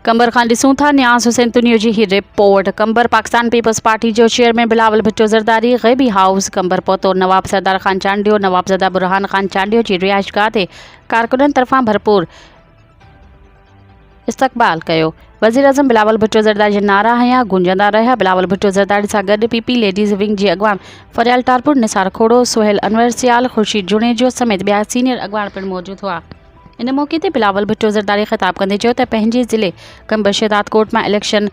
قمبر کان ڏسون ٿا نياز حسين تنيو جي هي report Qambar Pakistan Peoples Party جو چيئرمين بلاول ڀٽو زرداري غيبي هائوس قمبر پهتو نواب سردار خان چانڊيو نوابزاده برهان خان چانڊيو جي رهائشگاهه تي ڪارڪنن طرفان ڀرپور استقبال ڪيو وزيراعظم بلاول ڀٽو زرداري جا نعرا هنيا گونجندا رهيا بلاول ڀٽو زرداري سان گڏ پي پي ليڊيز ونگ جي اڳواڻ فريال ٽالپر نثار کوڙو سهيل انور سيال خورشيد جوڻيجو سميت ٻيا سينيئر اڳواڻ پڻ موجود هئا ان موقعي تي بلاول ڀٽو زرداري خطاب ڪندي چيو ته پنهنجي ضلعي قمبر شهدادڪوٽ مان اليڪشن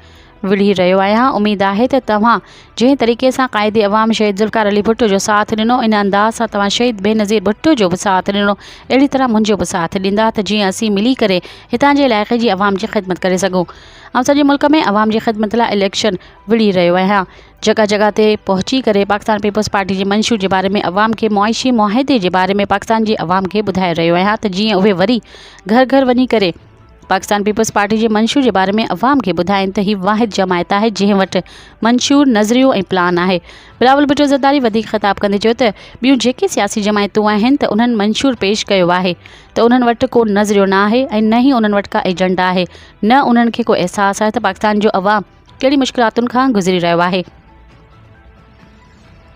وڙهي رهيو آهيان اميد آهي ته توهان جنهن طريقي سان قائد عوام شهيد ذوالفقار علي ڀٽو جو ساٿ ڏنو ان انداز سان توهان شهيد بينظير ڀٽو جو به ساٿ ڏنو اهڙي طرح منهنجو به ساٿ ڏيندا ته جيئن اسين ملي ڪري هتان جي علائقي جي عوام جي خدمت ڪري سگهون آئون سڄي ملڪ ۾ عوام جي خدمت لاء اليڪشن وڙهي رهيو آهيان جڳهه جڳهه تي پهچي ڪري پاڪستان پيپلز پارٽي جي منشور جي باري ۾ عوام کي معاشي معاهدي جي باري ۾ پاڪستان جي عوام کي ٻڌائي رهيو آهيان ته جيئن اهي وري گهر گهر وڃي ڪري پاڪستان پيپلز پارٽي جي منشور جي باري ۾ عوام کي ٻڌائين ته هي واحد جماعت آهي جنهن وٽ منشور نظريو ۽ پلان آهي بلاول ڀٽو زرداري وڌيڪ خطاب ڪندي چيو ته ٻيون جيڪي سياسي جماعتون آهن ته انهن منشور پيش ڪيو آهي ته انهن وٽ ڪو نظريو نه آهي ۽ نه ئي انهن وٽ ڪا ايجنڊا آهي نه انهن کي ڪو احساس آهي ته پاڪستان جو عوام ڪهڙي مشڪلاتن کان گذري رهيو آهي.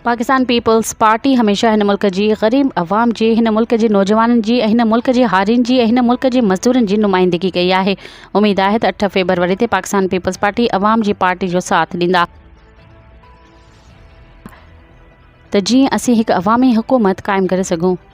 پاڪستان پيپلز پارٽي هميشه هن ملڪ جي غريب عوام جي، هن ملڪ جي نوجوانن جي ۽ هن ملڪ جي هارين جي ۽ هن ملڪ جي مزدورن جي نمائندگي ڪئي آهي. اميد آهي ته اٺ فيبروري تي پاڪستان پيپلز پارٽي عوام جي پارٽي جو ساٿ ڏيندا ته جيئن اسين هڪ عوامي حڪومت قائم ڪري سگهون.